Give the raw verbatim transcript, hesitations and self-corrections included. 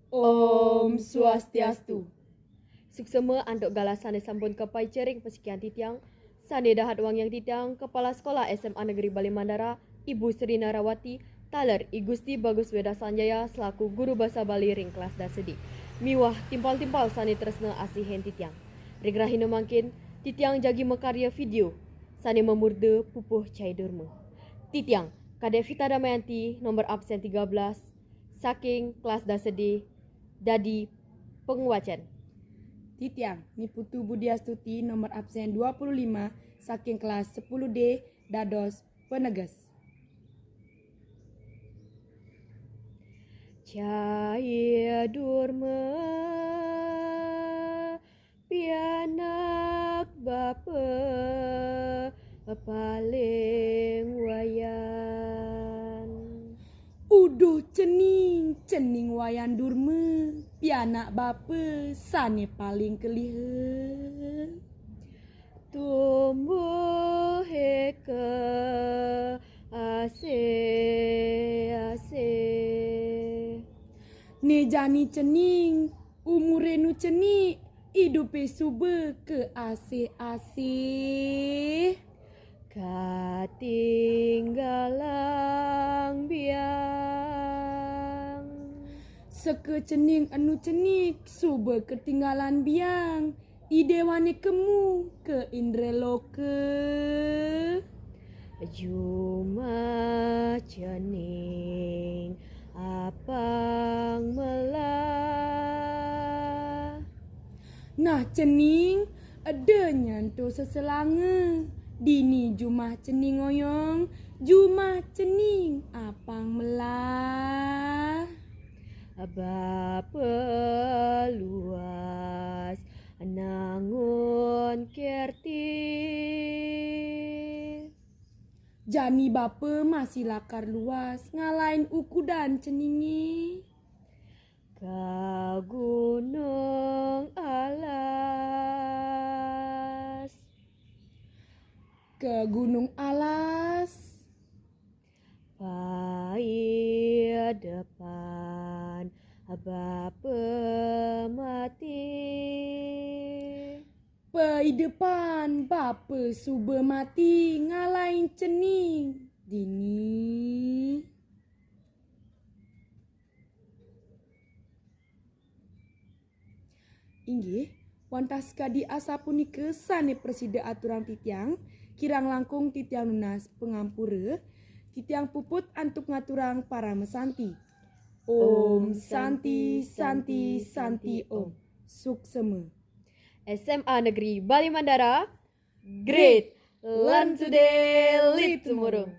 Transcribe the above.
Om Swastiastu. Suksma antuk galah sane sampun kapaica ring pasikian titiang, sane dahat wangiang titiang, Kepala Sekolah S M A Negeri Bali Mandara, Ibu Sri Narawati, taler I Gusti Bagus Weda Sanjaya selaku guru basa Bali ring kelas dasar D, miwah timpal-timpal sane tresna asihin titiang. Ring rahina mangkin, titiang jagi makarya video sane mamurda Pupuh Cai Durma. Titiang, Kadek Vita Damayanti, nomor absen tiga belas, saking kelas dasar D, dadi pangwacen. Titiang, Ni Putu Budiastuti, nomor absen dua puluh lima, saking kelas sepuluh D, dados peneges. Cai Durma, pianak bapa paling wayan. Uduh cening, cening Wayan Durma, pianak bapa sane paling keliha. Tumbuheka asih-asih. Ne jani cening, umure nu cenik, idupe suba kaasih-asih. Katinggalang biang. Seka cening enu cenik, suba katinggalan biang. I dewane kemu ka Indraloka. Jumah cening apang melah. Nah cening, eda nyanto seselanga. Dini jumah cening oyong, jumah cening apang melah. Bapa luas nangun kerti. Jani bapa masih lakar luas ngalahin ukudan ceninge. Ka gunung alas. Ka gunung alas. Paidepan bapa mati. Paidepan bapa suba mati ngalahin cening dini. Inggih, wantah sakadi asapunika sane prasida aturang titiang, kirang langkung titiang nunas pangampura, titiang puput antuk ngaturang paramasanti. Om Santi, Santi, Santi Om. Suksema. S M A Negeri Bali Mandara, great, learn today, lead tomorrow.